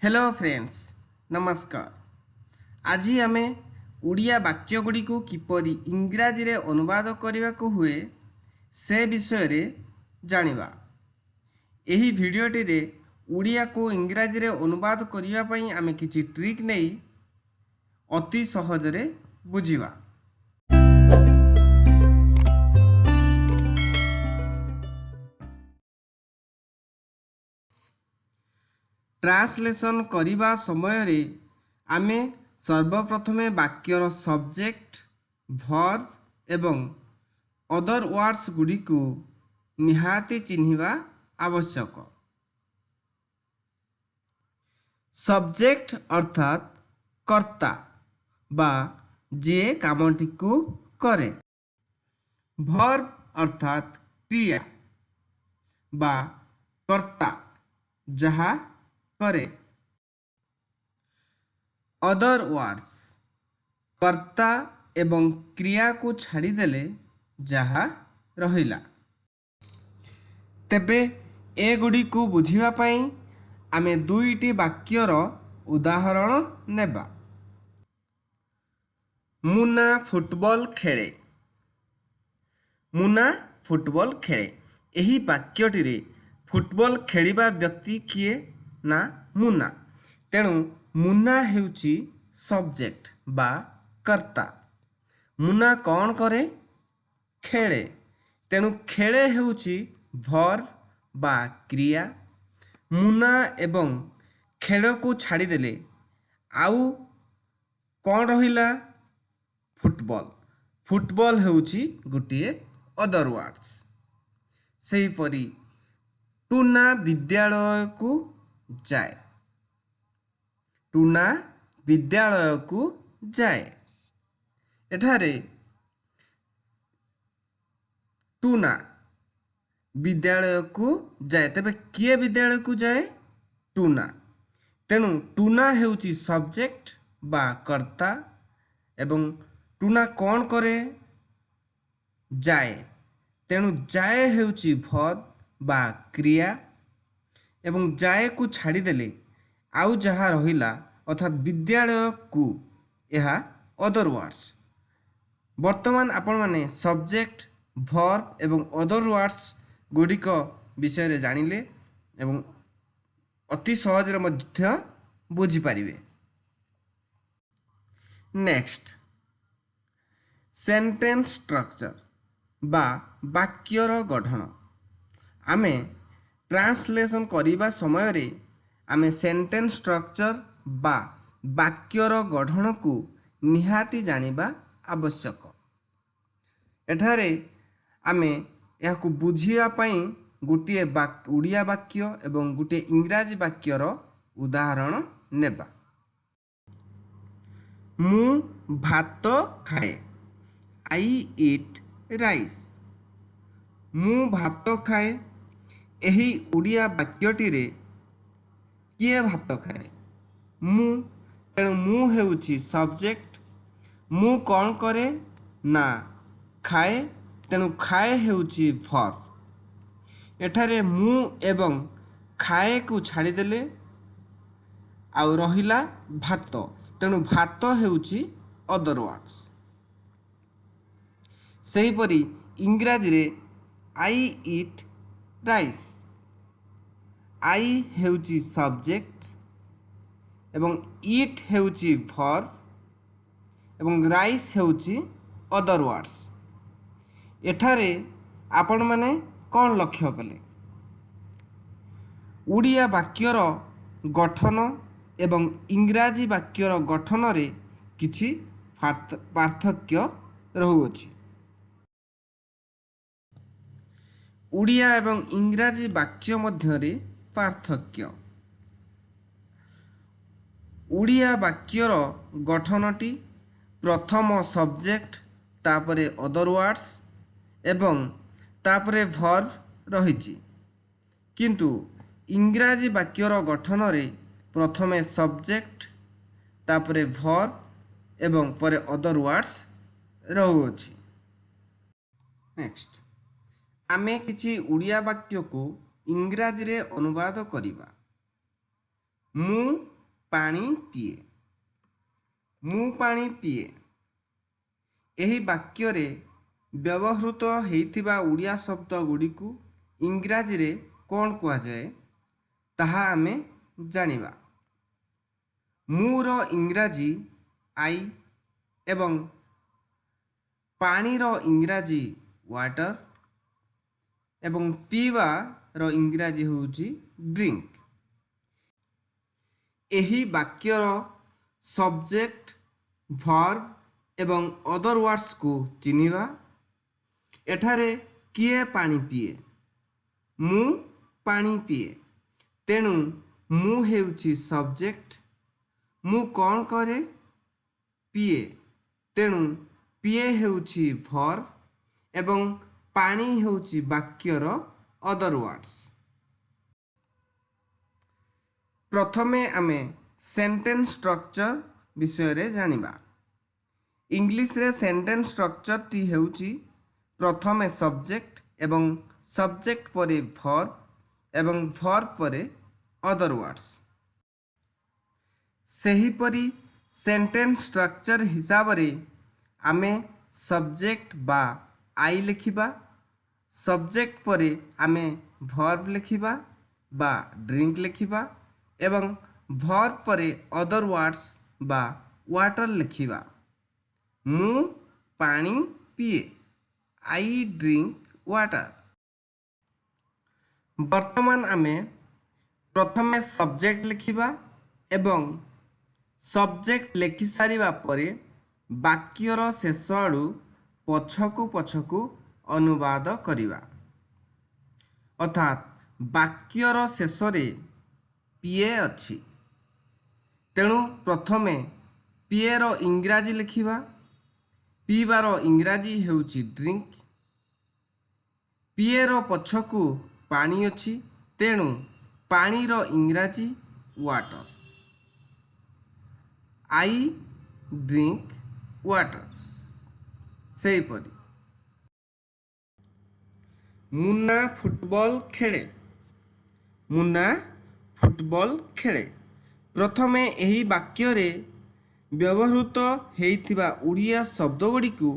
Hello friends, ନମସ୍କାର। ଆଜି ଆମେ ଓଡ଼ିଆ ବାକ୍ୟ ଗୁଡ଼ିକୁ କିପରି ଇଂରାଜୀରେ ଅନୁବାଦ କରିବାକୁ ହୁଏ ସେ ବିଷୟରେ ଜାଣିବା। ଏହି ଭିଡ଼ିଓଟିରେ ଓଡ଼ିଆକୁ ଇଂରାଜୀରେ ଅନୁବାଦ କରିବା ପାଇଁ ଆମେ କିଛି ଟ୍ରିକ୍ ନେଇ ଅତି ସହଜରେ ବୁଝିବା। ଟ୍ରାନ୍ସଲେସନ୍ କରିବା ସମୟରେ ଆମେ ସର୍ବପ୍ରଥମେ ବାକ୍ୟର ସବଜେକ୍ଟ, ଭର୍ବ ଏବଂ ଅଦର ୱାର୍ଡ଼ସ୍ ଗୁଡ଼ିକୁ ନିହାତି ଚିହ୍ନିବା ଆବଶ୍ୟକ। ସବଜେକ୍ଟ ଅର୍ଥାତ୍ କର୍ତ୍ତା ବା ଯିଏ କାମଟିକୁ କରେ। ଭର୍ବ ଅର୍ଥାତ୍ କ୍ରିୟା ବା କର୍ତ୍ତା ଯାହା କରେ। ଅଦର ୱାର୍ଡ଼ସ୍ କର୍ତ୍ତା ଏବଂ କ୍ରିୟାକୁ ଛାଡ଼ିଦେଲେ ଯାହା ରହିଲା। ତେବେ ଏଗୁଡ଼ିକୁ ବୁଝିବା ପାଇଁ ଆମେ ଦୁଇଟି ବାକ୍ୟର ଉଦାହରଣ ନେବା। ମୁନା ଫୁଟବଲ ଖେଳେ। ମୁନା ଫୁଟବଲ ଖେଳେ। ଏହି ବାକ୍ୟଟିରେ ଫୁଟବଲ ଖେଳିବା ବ୍ୟକ୍ତି କିଏ ନା ମୁନା। ତେଣୁ ମୁନା ହେଉଛି ସବଜେକ୍ଟ ବା କର୍ତ୍ତା। ମୁନା କ'ଣ କରେ? ଖେଳେ। ତେଣୁ ଖେଳେ ହେଉଛି ଭର୍ବ ବା କ୍ରିୟା। ମୁନା ଏବଂ ଖେଳକୁ ଛାଡ଼ିଦେଲେ ଆଉ କ'ଣ ରହିଲା? ଫୁଟବଲ। ଫୁଟବଲ ହେଉଛି ଗୋଟିଏ ଅଦର ୱାର୍ଡ଼ସ୍। ସେହିପରି ଟୁନା ବିଦ୍ୟାଳୟକୁ ଯାଏ। ଟୁନା ବିଦ୍ୟାଳୟକୁ ଯାଏ। ଏଠାରେ ଟୁନା ବିଦ୍ୟାଳୟକୁ ଯାଏ। ତେବେ କିଏ ବିଦ୍ୟାଳୟକୁ ଯାଏ? ଟୁନା। ତେଣୁ ଟୁନା ହେଉଛି ସବଜେକ୍ଟ ବା କର୍ତ୍ତା ଏବଂ ଟୁନା କ'ଣ କରେ? ଯାଏ। ତେଣୁ ଯାଏ ହେଉଛି ଭର୍ବ ବା କ୍ରିୟା ଏବଂ ଯାଏକୁ ଛାଡ଼ିଦେଲେ ଆଉ ଯାହା ରହିଲା ଅର୍ଥାତ୍ ବିଦ୍ୟାଳୟକୁ, ଏହା ଅଦର ୱାର୍ଡ଼ସ୍। ବର୍ତ୍ତମାନ ଆପଣମାନେ ସବଜେକ୍ଟ, ଭର୍ବ ଏବଂ ଅଦର ୱାର୍ଡ଼ସ୍ ଗୁଡ଼ିକ ବିଷୟରେ ଜାଣିଲେ ଏବଂ ଅତି ସହଜରେ ମଧ୍ୟ ବୁଝିପାରିବେ। ନେକ୍ସଟ, ସେଣ୍ଟେନ୍ସ ଷ୍ଟ୍ରକ୍ଚର ବା ବାକ୍ୟର ଗଠନ। ଆମେ ଟ୍ରାନ୍ସଲେସନ୍ କରିବା ସମୟରେ ଆମେ ସେଣ୍ଟେନ୍ସ ଷ୍ଟ୍ରକ୍ଚର ବା ବାକ୍ୟର ଗଠନକୁ ନିହାତି ଜାଣିବା ଆବଶ୍ୟକ। ଏଠାରେ ଆମେ ଏହାକୁ ବୁଝିବା ପାଇଁ ଗୋଟିଏ ଓଡ଼ିଆ ବାକ୍ୟ ଏବଂ ଗୋଟିଏ ଇଂରାଜୀ ବାକ୍ୟର ଉଦାହରଣ ନେବା। ମୁଁ ଭାତ ଖାଏ। I eat rice. ମୁଁ ଭାତ ଖାଏ। ଏହି ଓଡ଼ିଆ ବାକ୍ୟଟିରେ କିଏ ଭାତ ଖାଏ? ମୁଁ। ତେଣୁ ମୁଁ ହେଉଛି ସବଜେକ୍ଟ। ମୁଁ କ'ଣ କରେ ନା ଖାଏ। ତେଣୁ ଖାଏ ହେଉଛି ଭର୍ବ। ଏଠାରେ ମୁଁ ଏବଂ ଖାଏକୁ ଛାଡ଼ିଦେଲେ ଆଉ ରହିଲା ଭାତ। ତେଣୁ ଭାତ ହେଉଛି ଅଦର ୱାର୍ଡ଼ସ୍। ସେହିପରି ଇଂରାଜୀରେ I eat rice. I ହେଉଛି ସବଜେକ୍ଟ ଏବଂ ଇଟ୍ ହେଉଛି ଭର୍ବ ଏବଂ ରାଇସ୍ ହେଉଛି ଅଦର ୱାର୍ଡ଼ସ୍। ଏଠାରେ ଆପଣମାନେ କ'ଣ ଲକ୍ଷ୍ୟ କଲେ? ଓଡ଼ିଆ ବାକ୍ୟର ଗଠନ ଏବଂ ଇଂରାଜୀ ବାକ୍ୟର ଗଠନରେ କିଛି ପାର୍ଥକ୍ୟ ରହୁଅଛି। ଓଡ଼ିଆ ଏବଂ ଇଂରାଜୀ ବାକ୍ୟ ମଧ୍ୟରେ ପାର୍ଥକ୍ୟ। ଓଡ଼ିଆ ବାକ୍ୟର ଗଠନଟି ପ୍ରଥମ ସବଜେକ୍ଟ, ତାପରେ ଅଦର ୱାର୍ଡ଼ସ୍ ଏବଂ ତାପରେ ଭର୍ବ ରହିଛି। କିନ୍ତୁ ଇଂରାଜୀ ବାକ୍ୟର ଗଠନରେ ପ୍ରଥମେ ସବଜେକ୍ଟ, ତାପରେ ଭର୍ବ ଏବଂ ପରେ ଅଦର ୱାର୍ଡ଼ସ୍ ରହୁଅଛି। ନେକ୍ସଟ, ଆମେ କିଛି ଓଡ଼ିଆ ବାକ୍ୟକୁ ଇଂରାଜୀରେ ଅନୁବାଦ କରିବା। ମୁଁ ପାଣି ପିଏ। ମୁଁ ପାଣି ପିଏ। ଏହି ବାକ୍ୟରେ ବ୍ୟବହୃତ ହେଇଥିବା ଓଡ଼ିଆ ଶବ୍ଦ ଗୁଡ଼ିକୁ ଇଂରାଜୀରେ କ'ଣ କୁହାଯାଏ ତାହା ଆମେ ଜାଣିବା। ମୁଁର ଇଂରାଜୀ I ଏବଂ ପାଣିର ଇଂରାଜୀ ୱାଟର ଏବଂ ପିଇବାର ଇଂରାଜୀ ହେଉଛି ଡ୍ରିଙ୍କ। ଏହି ବାକ୍ୟର ସବଜେକ୍ଟ, ଭର୍ବ ଏବଂ ଅଦର ୱାର୍ଡ଼ସକୁ ଚିହ୍ନିବା। ଏଠାରେ କିଏ ପାଣି ପିଏ? ମୁଁ ପାଣି ପିଏ। ତେଣୁ ମୁଁ ହେଉଛି ସବଜେକ୍ଟ। ମୁଁ କ'ଣ କରେ? ପିଏ। ତେଣୁ ପିଏ ହେଉଛି ଭର୍ବ ଏବଂ ପାଣି ହେଉଛି ବାକ୍ୟର ଅଦର ୱାର୍ଡ଼ସ୍। ପ୍ରଥମେ ଆମେ ସେଣ୍ଟେନ୍ସ ଷ୍ଟ୍ରକ୍ଚର ବିଷୟରେ ଜାଣିବା। ଇଂଲିଶରେ ସେଣ୍ଟେନ୍ସ ଷ୍ଟ୍ରକ୍ଚରଟି ହେଉଛି ପ୍ରଥମେ ସବଜେକ୍ଟ ଏବଂ ସବଜେକ୍ଟ ପରେ ଭର୍ବ ଏବଂ ଭର୍ବ ପରେ ଅଦର ୱାର୍ଡ଼ସ୍। ସେହିପରି ସେଣ୍ଟେନ୍ସ ଷ୍ଟ୍ରକ୍ଚର ହିସାବରେ ଆମେ ସବଜେକ୍ଟ ବା I ଲେଖିବା, ସବଜେକ୍ଟ ପରେ ଆମେ ଭର୍ବ ଲେଖିବା ବା ଡ୍ରିଙ୍କ ଲେଖିବା ଏବଂ ଭର୍ବ ପରେ ଅଦର ୱାର୍ଡ଼ସ୍ ବା ୱାଟର ଲେଖିବା। ମୁଁ ପାଣି ପିଏ। I drink water. ବର୍ତ୍ତମାନ ଆମେ ପ୍ରଥମେ ସବଜେକ୍ଟ ଲେଖିବା ଏବଂ ସବଜେକ୍ଟ ଲେଖି ସାରିବା ପରେ ବାକ୍ୟର ଶେଷ ଆଡ଼ୁ ପଛକୁ ପଛକୁ ଅନୁବାଦ କରିବା। ଅର୍ଥାତ୍ ବାକ୍ୟର ଶେଷରେ ପିଏ ଅଛି, ତେଣୁ ପ୍ରଥମେ ପିଏର ଇଂରାଜୀ ଲେଖିବା। ପିଇବାର ଇଂରାଜୀ ହେଉଛି ଡ୍ରିଙ୍କ। ପିଏର ପଛକୁ ପାଣି ଅଛି, ତେଣୁ ପାଣିର ଇଂରାଜୀ ୱାଟର। I drink water. ସେହିପରି ମୁନା ଫୁଟବଲ ଖେଳେ। ମୁନା ଫୁଟବଲ ଖେଳେ। ପ୍ରଥମେ ଏହି ବାକ୍ୟରେ ବ୍ୟବହୃତ ହେଇଥିବା ଓଡ଼ିଆ ଶବ୍ଦ ଗୁଡ଼ିକୁ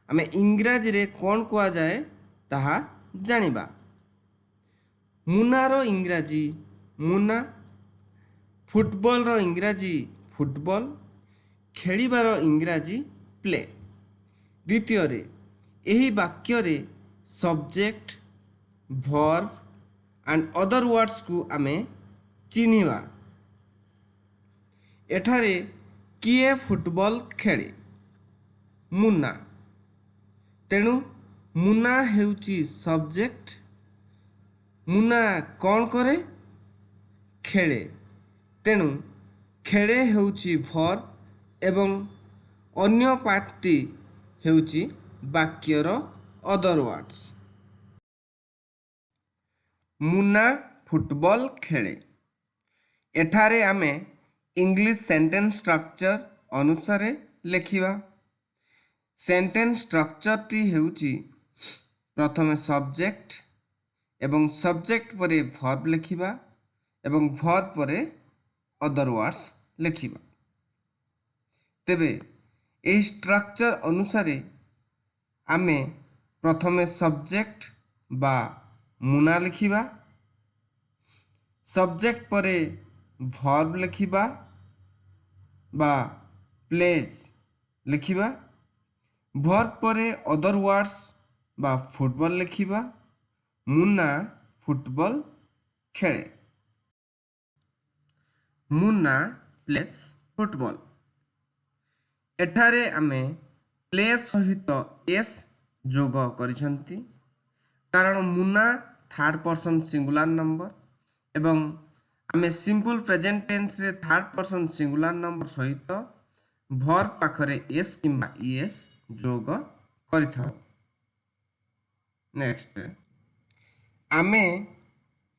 ଆମେ ଇଂରାଜୀରେ କ'ଣ କୁହାଯାଏ ତାହା ଜାଣିବା। ମୁନାର ଇଂରାଜୀ ମୁନା, ଫୁଟବଲର ଇଂରାଜୀ ଫୁଟବଲ, ଖେଳିବାର ଇଂରାଜୀ ପ୍ଲେ। ଦ୍ୱିତୀୟରେ ଏହି ବାକ୍ୟରେ ସବଜେକ୍ଟ, ଭର୍ବ ଆଣ୍ଡ ଅଦର ୱାର୍ଡ଼ସକୁ ଆମେ ଚିହ୍ନିବା। ଏଠାରେ କିଏ ଫୁଟବଲ ଖେଳେ? ମୁନା। ତେଣୁ ମୁନା ହେଉଛି ସବଜେକ୍ଟ। ମୁନା କ'ଣ କରେ? ଖେଳେ। ତେଣୁ ଖେଳେ ହେଉଛି ଭର୍ବ ଏବଂ ଅନ୍ୟ ପାର୍ଟଟି ହେଉଛି ବାକ୍ୟର ଅଦର ୱାର୍ଡ଼ସ୍। ମୁନା ଫୁଟବଲ ଖେଳେ। ଏଠାରେ ଆମେ ଇଂଲିଶ ସେଣ୍ଟେନ୍ସ ଷ୍ଟ୍ରକ୍ଚର ଅନୁସାରେ ଲେଖିବା। ସେଣ୍ଟେନ୍ସ ଷ୍ଟ୍ରକ୍ଚରଟି ହେଉଛି ପ୍ରଥମେ ସବଜେକ୍ଟ ଏବଂ ସବଜେକ୍ଟ ପରେ ଭର୍ବ ଲେଖିବା ଏବଂ ଭର୍ବ ପରେ ଅଦର ୱାର୍ଡ଼ସ୍ ଲେଖିବା। ତେବେ ଏହି ଷ୍ଟ୍ରକ୍ଚର ଅନୁସାରେ ଆମେ ପ୍ରଥମେ ସବଜେକ୍ଟ ବା ମୁନା ଲେଖିବା, ସବଜେକ୍ଟ ପରେ ଭର୍ବ ଲେଖିବା ବା ପ୍ଲେଜ୍ ଲେଖିବା, ଭର୍ବ ପରେ ଅଦର ୱାର୍ଡ଼ସ୍ ବା ଫୁଟବଲ ଲେଖିବା। ମୁନା ଫୁଟବଲ ଖେଳେ। Muna plays football. ଏଠାରେ ଆମେ ପ୍ଲେ ସହିତ ଏସ୍ ଯୋଗ କରିଛନ୍ତି, କାରଣ Muna third person singular number ଏବଂ ଆମେ ସିମ୍ପଲ୍ ପ୍ରେଜେଣ୍ଟ ଟେନ୍ସରେ ଥାର୍ଡ଼ ପର୍ସନ୍ ସିଙ୍ଗୁଲାର ନମ୍ବର ସହିତ ଭର୍ବ ପାଖରେ ଏସ୍ କିମ୍ବା ଇଏସ୍ ଯୋଗ କରିଥାଉ। ନେକ୍ସଟ, ଆମେ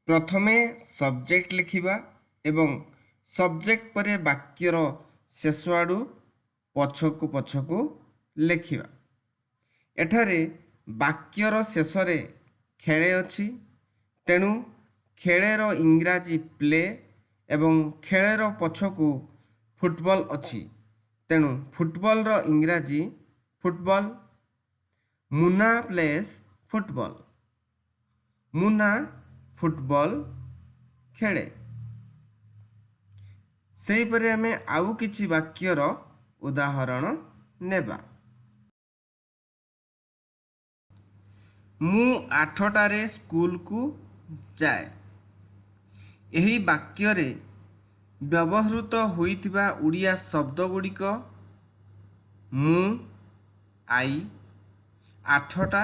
ପ୍ରଥମେ ସବଜେକ୍ଟ ଲେଖିବା ଏବଂ ସବଜେକ୍ଟ ପରେ ବାକ୍ୟର ଶେଷ ଆଡ଼ୁ ପଛକୁ ପଛକୁ ଲେଖିବା। ଏଠାରେ ବାକ୍ୟର ଶେଷରେ ଖେଳେ ଅଛି, ତେଣୁ ଖେଳେର ଇଂରାଜୀ ପ୍ଲେ ଏବଂ ଖେଳର ପଛକୁ ଫୁଟବଲ ଅଛି, ତେଣୁ ଫୁଟବଲର ଇଂରାଜୀ football. Muna plays football. Muna football ଖେଳେ। ସେହିପରି ଆମେ ଆଉ କିଛି ବାକ୍ୟର ଉଦାହରଣ ନେବା। ମୁଁ 8ଟାରେ ସ୍କୁଲକୁ ଯାଏ। ଏହି ବାକ୍ୟରେ ବ୍ୟବହୃତ ହୋଇଥିବା ଓଡ଼ିଆ ଶବ୍ଦଗୁଡ଼ିକ ମୁଁ, I, 8ଟା,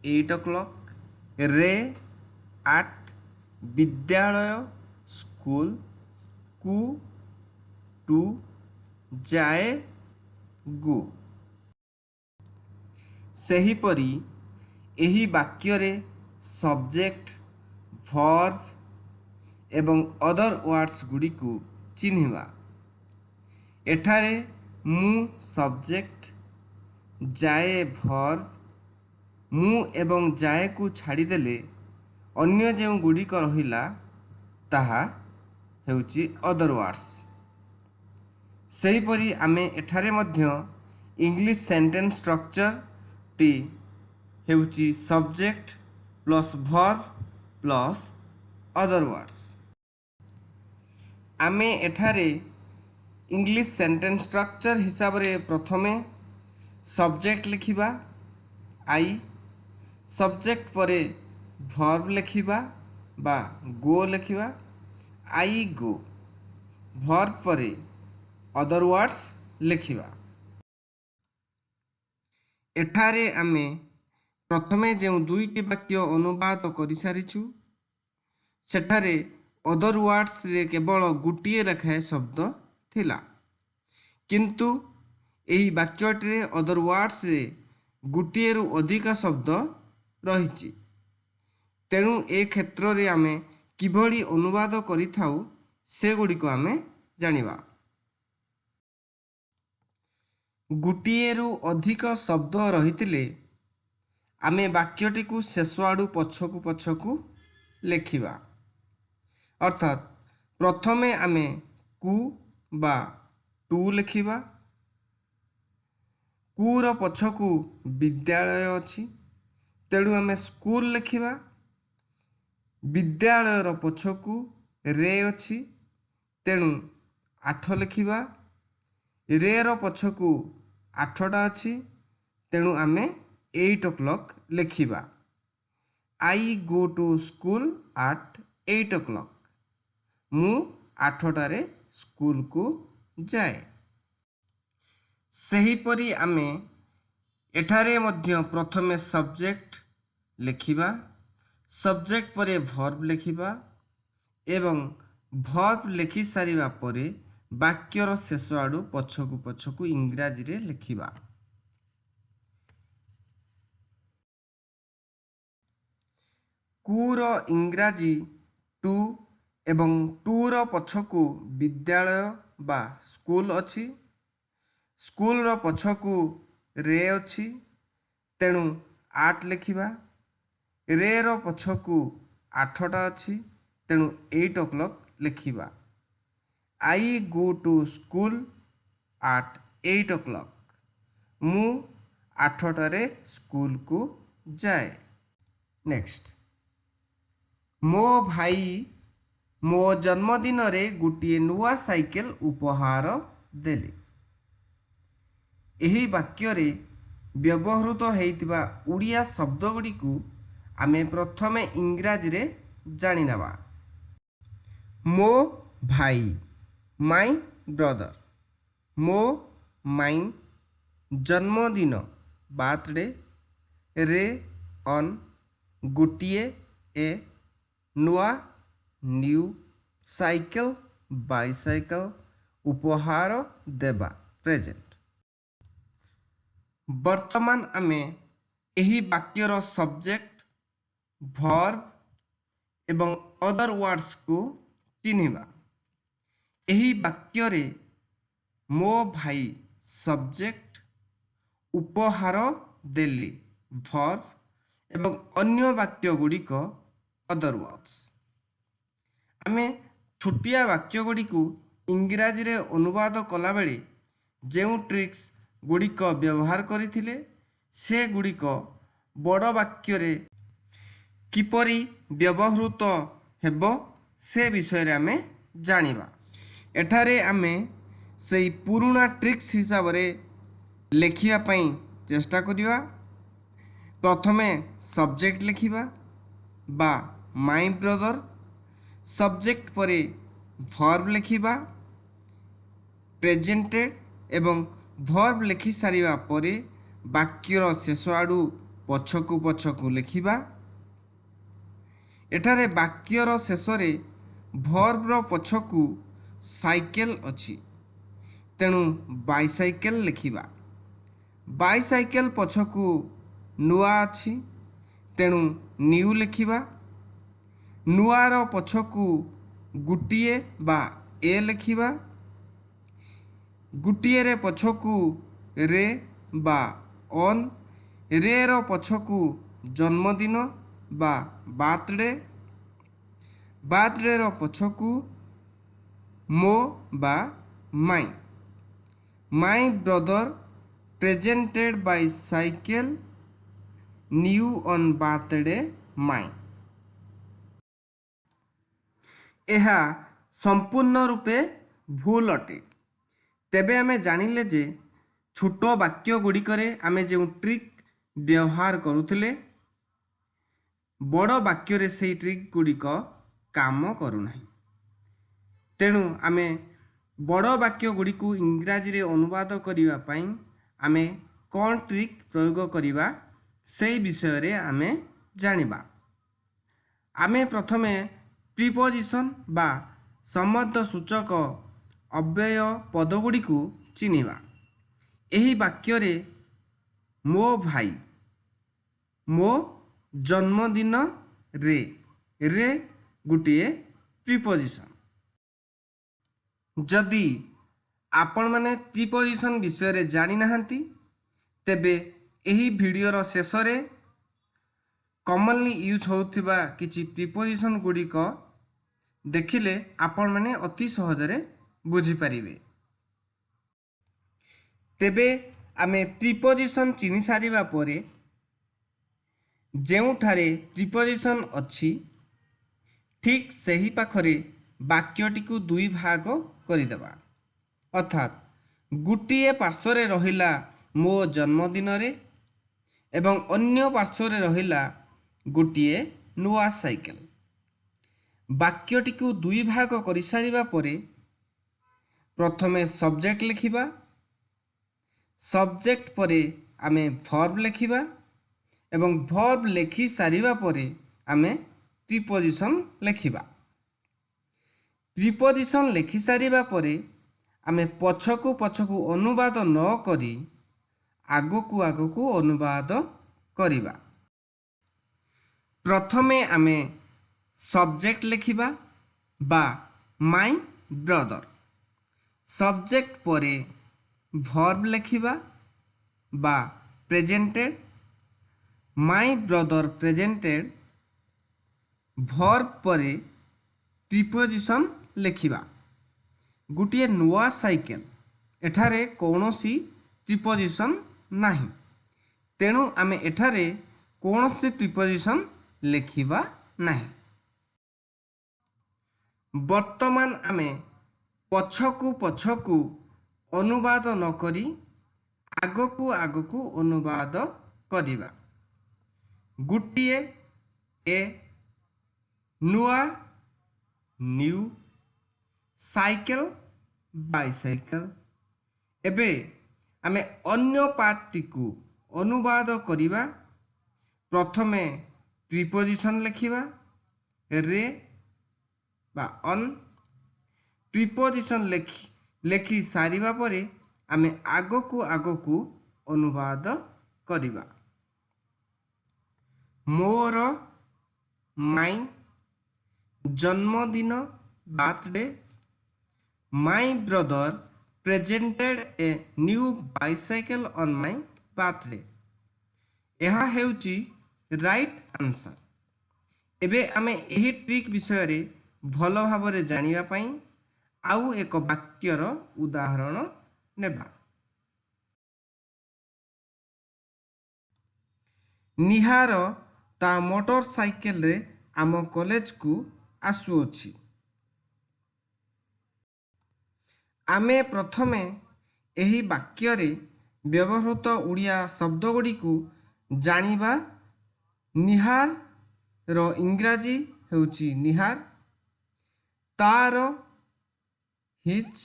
8 o'clock, ରେ, ଆଟ୍, ବିଦ୍ୟାଳୟ, ସ୍କୁଲ, କୁ, ଟୁ, ଯାଏ, ଗୋ। ସେହିପରି ଏହି ବାକ୍ୟରେ ସବଜେକ୍ଟ, ଭର୍ବ ଏବଂ ଅଦର ୱାର୍ଡ଼ସ୍ ଗୁଡ଼ିକୁ ଚିହ୍ନିବା। ଏଠାରେ ମୁଁ ସବଜେକ୍ଟ, ଯାଏ ଭର୍ବ। ମୁଁ ଏବଂ ଯାଏକୁ ଛାଡ଼ିଦେଲେ ଅନ୍ୟ ଯେଉଁ ଗୁଡ଼ିକ ରହିଲା ତାହା ହେଉଛି ଅଦର ୱାର୍ଡ଼ସ୍। ସେହିପରି ଆମେ ଏଠାରେ ମଧ୍ୟ ଇଂଲିଶ ସେଣ୍ଟେନ୍ସ ଷ୍ଟ୍ରକ୍ଚରଟି ହେଉଛି subject plus verb plus other words. ଆମେ ଏଠାରେ ଇଂଲିଶ ସେଣ୍ଟେନ୍ସ ଷ୍ଟ୍ରକ୍ଚର ହିସାବରେ ପ୍ରଥମେ ସବଜେକ୍ଟ ଲେଖିବା, I, subject ପରେ ଭର୍ବ ଲେଖିବା ବା ଗୋ ଲେଖିବା, I go, verb ପରେ ଅଦର ୱାର୍ଡ଼ସ୍ ଲେଖିବା। ଏଠାରେ ଆମେ ପ୍ରଥମେ ଯେଉଁ ଦୁଇଟି ବାକ୍ୟ ଅନୁବାଦ କରିସାରିଛୁ, ସେଠାରେ ଅଦର ୱାର୍ଡ଼ସରେ କେବଳ ଗୋଟିଏ ଲେଖାଏଁ ଶବ୍ଦ ଥିଲା, କିନ୍ତୁ ଏହି ବାକ୍ୟଟିରେ ଅଦର ୱାର୍ଡ଼ସରେ ଗୋଟିଏରୁ ଅଧିକ ଶବ୍ଦ ରହିଛି। ତେଣୁ ଏ କ୍ଷେତ୍ରରେ ଆମେ କିଭଳି ଅନୁବାଦ କରିଥାଉ ସେଗୁଡ଼ିକୁ ଆମେ ଜାଣିବା। ଗୋଟିଏରୁ ଅଧିକ ଶବ୍ଦ ରହିଥିଲେ ଆମେ ବାକ୍ୟଟିକୁ ଶେଷ ଆଡ଼ୁ ପଛକୁ ପଛକୁ ଲେଖିବା। ଅର୍ଥାତ୍ ପ୍ରଥମେ ଆମେ କୁ ବା ଟୁ ଲେଖିବା। କୁର ପଛକୁ ବିଦ୍ୟାଳୟ ଅଛି, ତେଣୁ ଆମେ ସ୍କୁଲ ଲେଖିବା। ବିଦ୍ୟାଳୟର ପଛକୁ ରେ ଅଛି, ତେଣୁ 8 ଲେଖିବା। ରେର ପଛକୁ 8ଟା ଅଛି, ତେଣୁ ଆମେ 8 o'clock ଲେଖିବା। I go to school at 8 o'clock. ମୁଁ 8ଟାରେ ସ୍କୁଲକୁ ଯାଏ। ସେହିପରି ଆମେ ଏଠାରେ ମଧ୍ୟ ପ୍ରଥମେ ସବଜେକ୍ଟ ଲେଖିବା, ସବଜେକ୍ଟ ପରେ ଭର୍ବ ଲେଖିବା ଏବଂ ଭର୍ବ ଲେଖି ସାରିବା ପରେ ବାକ୍ୟର ଶେଷ ଆଡ଼ୁ ପଛକୁ ପଛକୁ ଇଂରାଜୀରେ ଲେଖିବା। କୁର ଇଂରାଜୀ ଟୁ ଏବଂ ଟୁର ପଛକୁ ବିଦ୍ୟାଳୟ ବା ସ୍କୁଲ ଅଛି, ସ୍କୁଲର ପଛକୁ ରେ ଅଛି, ତେଣୁ 8 ଲେଖିବା। ରେର ପଛକୁ 8ଟା ଅଛି, ତେଣୁ 8 o'clock ଲେଖିବା। I go to school at 8 o'clock. ମୁଁ 8ଟାରେ ସ୍କୁଲକୁ ଯାଏ। ନେକ୍ସଟ, ମୋ ଭାଇ ମୋ ଜନ୍ମଦିନରେ ଗୋଟିଏ ନୂଆ ସାଇକେଲ ଉପହାର ଦେଲେ। ଏହି ବାକ୍ୟରେ ବ୍ୟବହୃତ ହେଇଥିବା ଓଡ଼ିଆ ଶବ୍ଦଗୁଡ଼ିକୁ ଆମେ ପ୍ରଥମେ ଇଂରାଜୀରେ ଜାଣିନେବା। ମୋ ଭାଇ, ମାଇ ବ୍ରଦର, ମୋ, ମାଇ, ଜନ୍ମଦିନ, ବାର୍ଥଡେ, ରେ, ଅନ୍, ଗୋଟିଏ, ଏ, ନୂଆ, ନ୍ୟୁ, ସାଇକେଲ, ବାଇସାଇକେଲ, ଉପହାର ଦେବା, ପ୍ରେଜେଣ୍ଟ। ବର୍ତ୍ତମାନ ଆମେ ଏହି ବାକ୍ୟର ସବଜେକ୍ଟ, ଭର୍ବ ଏବଂ ଅଦର ୱାର୍ଡ଼ସକୁ ଚିହ୍ନିବା। ଏହି ବାକ୍ୟରେ ମୋ ଭାଇ ସବଜେକ୍ଟ, ଉପହାର ଦେଲି ଭର୍ବ ଏବଂ ଅନ୍ୟ ବାକ୍ୟ ଗୁଡ଼ିକ ଅଦର ୱାର୍ଡ଼ସ୍। ଆମେ ଛୋଟିଆ ବାକ୍ୟ ଗୁଡ଼ିକୁ ଇଂରାଜୀରେ ଅନୁବାଦ କଲାବେଳେ ଯେଉଁ ଟ୍ରିକ୍ସ ଗୁଡ଼ିକ ବ୍ୟବହାର କରିଥିଲେ, ସେଗୁଡ଼ିକ ବଡ଼ ବାକ୍ୟରେ କିପରି ବ୍ୟବହୃତ ହେବ, ସେ ବିଷୟରେ ଆମେ ଜାଣିବା। ଏଠାରେ ଆମେ ସେଇ ପୁରୁଣା ଟ୍ରିକ୍ସ ହିସାବରେ ଲେଖିବା ପାଇଁ ଚେଷ୍ଟା କରିବା। ପ୍ରଥମେ ସବଜେକ୍ଟ ଲେଖିବା ବା ମାଇ ବ୍ରଦର। ସବଜେକ୍ଟ ପରେ ଭର୍ବ ଲେଖିବା ପ୍ରେଜେଣ୍ଟେଡ଼, ଏବଂ ଭର୍ବ ଲେଖି ସାରିବା ପରେ ବାକ୍ୟର ଶେଷ ଆଡ଼ୁ ପଛକୁ ପଛକୁ ଲେଖିବା। ଏଠାରେ ବାକ୍ୟର ଶେଷରେ ଭର୍ବର ପଛକୁ ସାଇକେଲ ଅଛି, ତେଣୁ ବାଇସାଇକେଲ ଲେଖିବା। ବାଇସାଇକେଲ ପଛକୁ ନୂଆ ଅଛି, ତେଣୁ ନ୍ୟୁ ଲେଖିବା। ନୂଆର ପଛକୁ ଗୋଟିଏ ବା ଏ ଲେଖିବା। ଗୋଟିଏରେ ପଛକୁ ରେ ବା ଅନ୍। ରେର ପଛକୁ ଜନ୍ମଦିନ ବା ବାର୍ଥଡେ। ବାର୍ଥଡେର ପଛକୁ ମୋ ବା ମାଇ। My brother presented bicycle new on birthday my. ଏହା ସମ୍ପୂର୍ଣ୍ଣ ରୂପେ ଭୁଲ ଅଟେ। ତେବେ ଆମେ ଜାଣିଲେ ଯେ ଛୋଟ ବାକ୍ୟ ଗୁଡ଼ିକରେ ଆମେ ଯେଉଁ ଟ୍ରିକ୍ ବ୍ୟବହାର କରୁଥିଲେ, ବଡ଼ ବାକ୍ୟରେ ସେଇ ଟ୍ରିକ୍ ଗୁଡ଼ିକ କାମ କରୁନାହିଁ। ତେଣୁ ଆମେ ବଡ଼ ବାକ୍ୟ ଗୁଡ଼ିକୁ ଇଂରାଜୀରେ ଅନୁବାଦ କରିବା ପାଇଁ ଆମେ କ'ଣ ଟ୍ରିକ୍ ପ୍ରୟୋଗ କରିବା, ସେଇ ବିଷୟରେ ଆମେ ଜାଣିବା। ଆମେ ପ୍ରଥମେ ପ୍ରିପୋଜିସନ୍ ବା ସମ୍ବନ୍ଧ ସୂଚକ ଅବ୍ୟୟ ପଦଗୁଡ଼ିକୁ ଚିହ୍ନିବା। ଏହି ବାକ୍ୟରେ ମୋ ଭାଇ, ମୋ ଜନ୍ମଦିନରେ, ରେ ଗୋଟିଏ ପ୍ରିପୋଜିସନ୍। ଯଦି ଆପଣମାନେ ପ୍ରିପୋଜିସନ୍ ବିଷୟରେ ଜାଣିନାହାନ୍ତି, ତେବେ ଏହି ଭିଡ଼ିଓର ଶେଷରେ କମନଲି ୟୁଜ୍ ହେଉଥିବା କିଛି ପ୍ରିପୋଜିସନ୍ ଗୁଡ଼ିକ ଦେଖିଲେ ଆପଣମାନେ ଅତି ସହଜରେ ବୁଝିପାରିବେ। ତେବେ ଆମେ ପ୍ରିପୋଜିସନ୍ ଚିହ୍ନି ସାରିବା ପରେ ଯେଉଁଠାରେ ପ୍ରିପୋଜିସନ୍ ଅଛି, ଠିକ୍ ସେହି ପାଖରେ ବାକ୍ୟଟିକୁ ଦୁଇ ଭାଗ କରିଦେବା। ଅର୍ଥାତ୍ ଗୋଟିଏ ପାର୍ଶ୍ୱରେ ରହିଲା ମୋ ଜନ୍ମଦିନରେ ଏବଂ ଅନ୍ୟ ପାର୍ଶ୍ୱରେ ରହିଲା ଗୋଟିଏ ନୂଆ ସାଇକେଲ। ବାକ୍ୟଟିକୁ ଦୁଇ ଭାଗ କରିସାରିବା ପରେ ପ୍ରଥମେ ସବଜେକ୍ଟ ଲେଖିବା। ସବଜେକ୍ଟ ପରେ ଆମେ ଭର୍ବ ଲେଖିବା ଏବଂ ଭର୍ବ ଲେଖି ସାରିବା ପରେ ଆମେ ପ୍ରିପୋଜିସନ୍ ଲେଖିବା। ପ୍ରିପୋଜିସନ୍ ଲେଖି ସାରିବା ପରେ ଆମେ ପଛକୁ ପଛକୁ ଅନୁବାଦ ନ କରି ଆଗକୁ ଆଗକୁ ଅନୁବାଦ କରିବା। ପ୍ରଥମେ ଆମେ ସବଜେକ୍ଟ ଲେଖିବା ବା ମାଇ ବ୍ରଦର। ସବଜେକ୍ଟ ପରେ ଭର୍ବ ଲେଖିବା ବା ପ୍ରେଜେଣ୍ଟେଡ଼। ମାଇ ବ୍ରଦର ପ୍ରେଜେଣ୍ଟେଡ଼, ଭର୍ବ ପରେ ପ୍ରିପୋଜିସନ୍ ଲେଖିବା। ଗୋଟିଏ ନୂଆ ସାଇକେଲ, ଏଠାରେ କୌଣସି ପ୍ରିପୋଜିସନ୍ ନାହିଁ, ତେଣୁ ଆମେ ଏଠାରେ କୌଣସି ପ୍ରିପୋଜିସନ୍ ଲେଖିବା ନାହିଁ। ବର୍ତ୍ତମାନ ଆମେ ପଛକୁ ପଛକୁ ଅନୁବାଦ ନକରି ଆଗକୁ ଆଗକୁ ଅନୁବାଦ କରିବା। ଗୋଟିଏ ଏ, ନୂଆ ନ୍ୟୁ, ସାଇକେଲ ବାଇସାଇକେଲ। ଏବେ ଆମେ ଅନ୍ୟ ପାର୍ଟଟିକୁ ଅନୁବାଦ କରିବା। ପ୍ରଥମେ ପ୍ରିପୋଜିସନ୍ ଲେଖିବା ରେ ବା ଅନ୍। ପ୍ରିପୋଜିସନ୍ ଲେଖି ସାରିବା ପରେ ଆମେ ଆଗକୁ ଆଗକୁ ଅନୁବାଦ କରିବା। ମୋର ମାଇ, ଜନ୍ମଦିନ birthday. My brother presented a new bicycle on my birthday. ଏହା ହେଉଛି ରାଇଟ୍ ଆନ୍ସର୍। ଏବେ ଆମେ ଏହି ଟ୍ରିକ୍ ବିଷୟରେ ଭଲ ଭାବରେ ଜାଣିବା ପାଇଁ ଆଉ ଏକ ବାକ୍ୟର ଉଦାହରଣ ନେବା। ନିହାର ତା ମୋଟର ସାଇକେଲରେ ଆମ କଲେଜକୁ ଆସୁଅଛି। ଆମେ ପ୍ରଥମେ ଏହି ବାକ୍ୟରେ ବ୍ୟବହୃତ ଓଡ଼ିଆ ଶବ୍ଦଗୁଡ଼ିକୁ ଜାଣିବା। ନିହାର ଇଂରାଜୀ ହେଉଛି ନିହାର, ତାର his,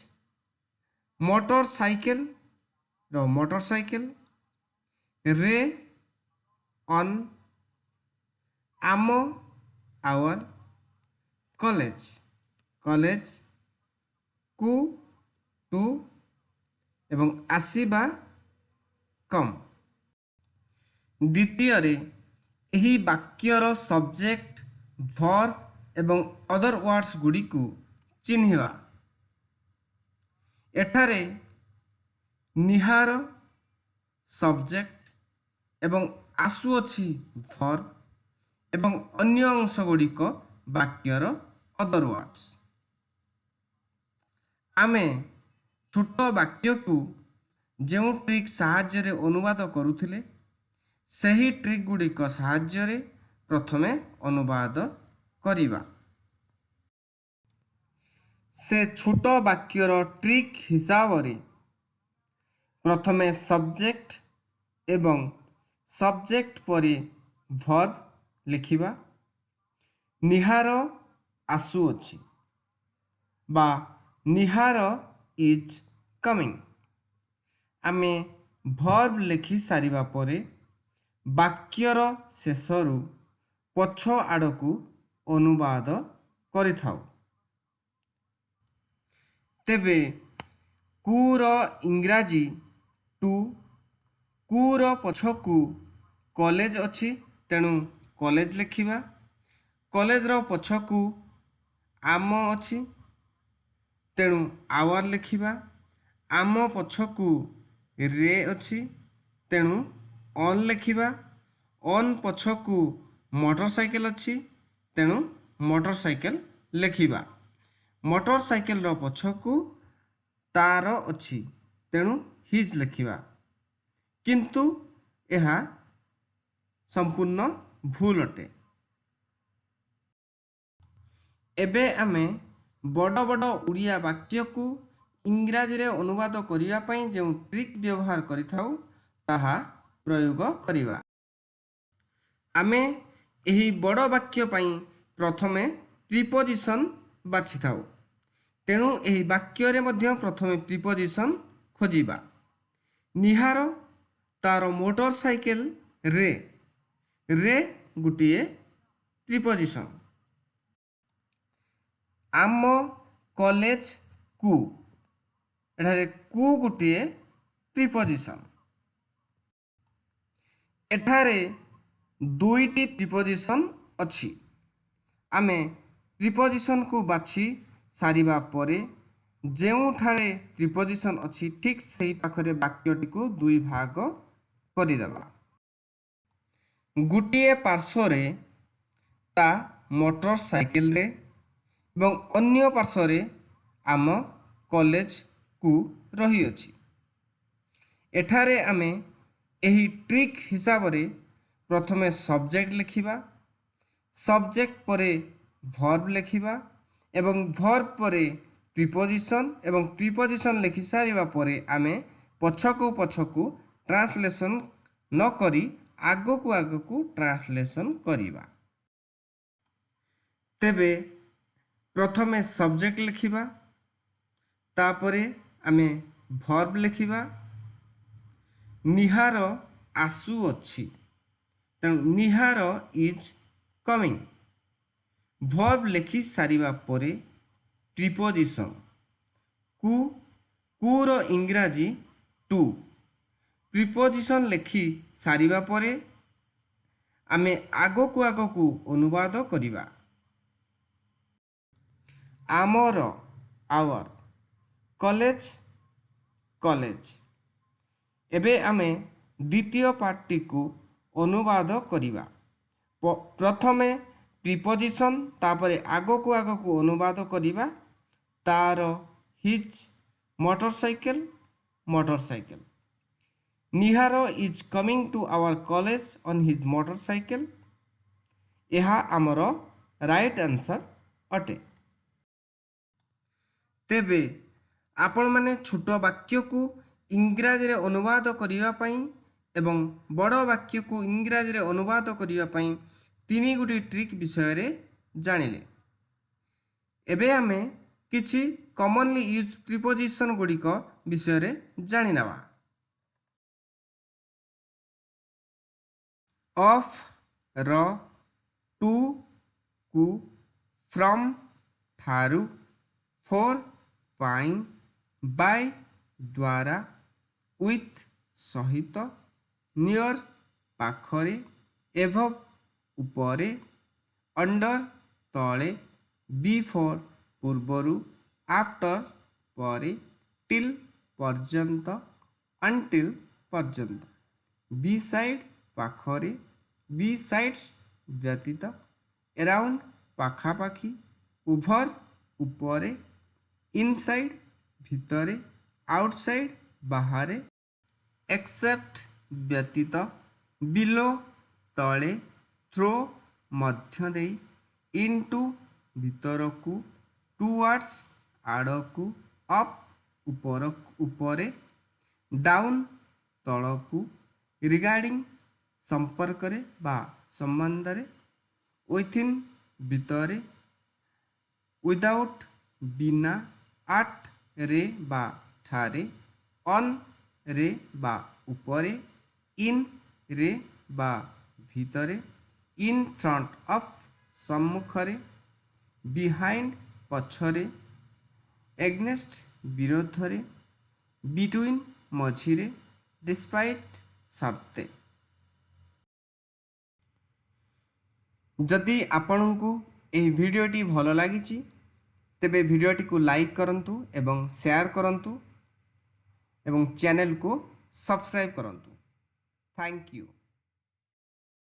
motor ସାଇକେଲର ମୋଟର ସାଇକେଲ, ରେ ଅନ୍, ଆମ ଆୱାର, କଲେଜ କଲେଜ କୁ ଟୁ ଏବଂ ଆସିବା କମ୍। ଦ୍ୱିତୀୟରେ ଏହି ବାକ୍ୟର ସବଜେକ୍ଟ, ଭର୍ବ ଏବଂ ଅଦର ୱାର୍ଡ଼ସ୍ ଗୁଡ଼ିକୁ ଚିହ୍ନିବା। ଏଠାରେ ନିହାର ସବଜେକ୍ଟ ଏବଂ ଆସୁଅଛି ଭର୍ବ ଏବଂ ଅନ୍ୟ ଅଂଶ ଗୁଡ଼ିକ ବାକ୍ୟର ଅଦର ୱାର୍ଡ଼ସ୍। ଆମେ ଛୋଟ ବାକ୍ୟକୁ ଯେଉଁ ଟ୍ରିକ୍ ସାହାଯ୍ୟରେ ଅନୁବାଦ କରୁଥିଲେ, ସେହି ଟ୍ରିକ୍ ଗୁଡ଼ିକ ସାହାଯ୍ୟରେ ପ୍ରଥମେ ଅନୁବାଦ କରିବା। ସେ ଛୋଟ ବାକ୍ୟର ଟ୍ରିକ୍ ହିସାବରେ ପ୍ରଥମେ ସବଜେକ୍ଟ ଏବଂ ସବଜେକ୍ଟ ପରେ ଭର୍ବ ଲେଖିବା। ନିହାର ଆସୁଅଛି ବା ନିହାର is coming. ଆମେ ଭର୍ବ ଲେଖି ସାରିବା ପରେ ବାକ୍ୟର ଶେଷରୁ ପଛ ଆଡ଼କୁ ଅନୁବାଦ କରିଥାଉ। ତେବେ କୁର ଇଂରାଜୀ ଟୁ, କୁର ପଛକୁ କଲେଜ ଅଛି, ତେଣୁ କଲେଜ ଲେଖିବା। କଲେଜର ପଛକୁ ଆମ ଅଛି, ତେଣୁ ଆୱାର ଲେଖିବା। ଆମ ପଛକୁ ରେ ଅଛି, ତେଣୁ ଅନ୍ ଲେଖିବା। ଅନ୍ ପଛକୁ ମୋଟର ସାଇକେଲ ଅଛି, ତେଣୁ ମୋଟର ସାଇକେଲ ଲେଖିବା। ମୋଟର ସାଇକେଲର ପଛକୁ ତାର ଅଛି, ତେଣୁ his ଲେଖିବା। କିନ୍ତୁ ଏହା ସମ୍ପୂର୍ଣ୍ଣ ଭୁଲ ଅଟେ। ଏବେ ଆମେ ବଡ଼ ବଡ଼ ଓଡ଼ିଆ ବାକ୍ୟକୁ ଇଂରାଜୀରେ ଅନୁବାଦ କରିବା ପାଇଁ ଯେଉଁ ଟ୍ରିକ୍ ବ୍ୟବହାର କରିଥାଉ, ତାହା ପ୍ରୟୋଗ କରିବା। ଆମେ ଏହି ବଡ଼ ବାକ୍ୟ ପାଇଁ ପ୍ରଥମେ ପ୍ରିପୋଜିସନ୍ ବାଛିଥାଉ, ତେଣୁ ଏହି ବାକ୍ୟରେ ମଧ୍ୟ ପ୍ରଥମେ ପ୍ରିପୋଜିସନ୍ ଖୋଜିବା। ନିହାର ତାର ମୋଟର ସାଇକେଲ ରେ, ରେ ଗୋଟିଏ ପ୍ରିପୋଜିସନ୍। ଆମ କଲେଜକୁ, ଏଠାରେ କୁ ଗୋଟିଏ ପ୍ରିପୋଜିସନ୍। ଏଠାରେ ଦୁଇଟି ପ୍ରିପୋଜିସନ୍ ଅଛି। ଆମେ ପ୍ରିପୋଜିସନ୍କୁ ବାଛି ସାରିବା ପରେ ଯେଉଁଠାରେ ପ୍ରିପୋଜିସନ୍ ଅଛି, ଠିକ୍ ସେହି ପାଖରେ ବାକ୍ୟଟିକୁ ଦୁଇ ଭାଗ କରିଦେବା। ଗୋଟିଏ ପାର୍ଶ୍ୱରେ ତା ମୋଟର ସାଇକେଲରେ ଏବଂ ଅନ୍ୟ ପାର୍ଶ୍ୱରେ ଆମ କଲେଜକୁ ରହିଅଛି। ଏଠାରେ ଆମେ ଏହି ଟ୍ରିକ୍ ହିସାବରେ ପ୍ରଥମେ ସବଜେକ୍ଟ ଲେଖିବା, ସବଜେକ୍ଟ ପରେ ଭର୍ବ ଲେଖିବା ଏବଂ ଭର୍ବ ପରେ ପ୍ରିପୋଜିସନ୍, ଏବଂ ପ୍ରିପୋଜିସନ୍ ଲେଖି ସାରିବା ପରେ ଆମେ ପଛକୁ ପଛକୁ ଟ୍ରାନ୍ସଲେସନ୍ ନ କରି ଆଗକୁ ଆଗକୁ ଟ୍ରାନ୍ସଲେସନ୍ କରିବା। ତେବେ ପ୍ରଥମେ ସବଜେକ୍ଟ ଲେଖିବା, ତାପରେ ଆମେ ଭର୍ବ ଲେଖିବା। ନିହାର ଆସୁଅଛି, ତେଣୁ ନିହାର is coming. Verb ଲେଖି ସାରିବା ପରେ ପ୍ରିପୋଜିସନ୍ କୁ, କୁର ଇଂରାଜୀ ଟୁ, ପ୍ରିପୋଜିସନ୍ ଲେଖି ସାରିବା ପରେ ଆମେ ଆଗକୁ ଆଗକୁ ଅନୁବାଦ କରିବା। ଆମର ଆୱାର, କଲେଜ କଲେଜ। ଏବେ ଆମେ ଦ୍ୱିତୀୟ ପାର୍ଟଟିକୁ ଅନୁବାଦ କରିବା। ପ୍ରଥମେ ପ୍ରିପୋଜିସନ୍, ତାପରେ ଆଗକୁ ଆଗକୁ ଅନୁବାଦ କରିବା। ତାର, his, motorcycle, motorcycle. Nihar is coming to our college on his motorcycle. ଏହା ଆମର ରାଇଟ୍ ଆନ୍ସର୍ ଅଟେ। ତେବେ ଆପଣମାନେ ଛୋଟ ବାକ୍ୟକୁ ଇଂରାଜୀରେ ଅନୁବାଦ କରିବା ପାଇଁ ଏବଂ ବଡ଼ ବାକ୍ୟକୁ ଇଂରାଜୀରେ ଅନୁବାଦ କରିବା ପାଇଁ ତିନି ଗୋଟି ଟ୍ରିକ୍ ବିଷୟରେ ଜାଣିଲେ। ଏବେ ଆମେ କିଛି କମନଲି ୟୁଜ୍ ପ୍ରିପୋଜିସନ୍ ଗୁଡ଼ିକ ବିଷୟରେ ଜାଣିନେବା। ଅଫ୍, ର, ଟୁ, କୁ, ଫ୍ରମ୍, ଠାରୁ, ଫୋର୍, ପାଇଁ, ବାଇ, ଦ୍ୱାରା, ୱିଥ୍, ସହିତ, ନିୟର, ପାଖରେ, ଏବଭ୍, ଉପରେ, ଅଣ୍ଡର, ତଳେ, ବିଫୋର୍, ପୂର୍ବରୁ, ଆଫ୍ଟର, ପରେ, ଟିଲ୍, ପର୍ଯ୍ୟନ୍ତ, ଅନ୍ଟିଲ୍, ପର୍ଯ୍ୟନ୍ତ, ବିସାଇଡ୍, ପାଖରେ, ବିସାଇଡ୍ସ, ବ୍ୟତୀତ, ଏରାଉଣ୍ଡ, ପାଖାପାଖି, ଓଭର, ଉପରେ, ଇନସାଇଡ୍, ଭିତରେ, ଆଉଟସାଇଡ୍, ବାହାରେ, ଏକ୍ସେପ୍ଟ, ବ୍ୟତୀତ, ବିଲୋ, ତଳେ, ଥ୍ରୋ, ମଧ୍ୟ ଦେଇ, ଇନଟୁ, ଭିତରକୁ, ଟୁୱାର୍ଡସ୍, ଆଡ଼କୁ, ଅପ୍, ଉପରେ, ଡାଉନ୍, ତଳକୁ, ରିଗାର୍ଡିଂ, ସମ୍ପର୍କରେ ବା ସମ୍ବନ୍ଧରେ, ୱିଥିନ୍, ଭିତରେ, ୱିଦାଉଟ୍, ବିନା, ଆଟ୍, ରେ ବା ଠାରେ, ଅନ୍, ରେ ବା ଉପରେ, ଇନ୍, ରେ ବା ଭିତରେ, ଇନ୍ ଫ୍ରଣ୍ଟ ଅଫ୍, ସମ୍ମୁଖରେ, ବିହାଇଣ୍ଡ, ପଛରେ, ଏଗନେଷ୍ଟ, ବିରୋଧରେ, ବିଟୁଇନ୍, ମଝିରେ, ଡିସ୍ପାଇଟ୍, ସତ୍ତ୍ୱେ। ଯଦି ଆପଣଙ୍କୁ ଏହି ଭିଡ଼ିଓଟି ଭଲ ଲାଗିଛି, ତେବେ ଭିଡ଼ିଓଟିକୁ ଲାଇକ୍ କରନ୍ତୁ ଏବଂ ସେୟାର କରନ୍ତୁ ଏବଂ ଚ୍ୟାନେଲକୁ ସବସ୍କ୍ରାଇବ୍ କରନ୍ତୁ। Thank you.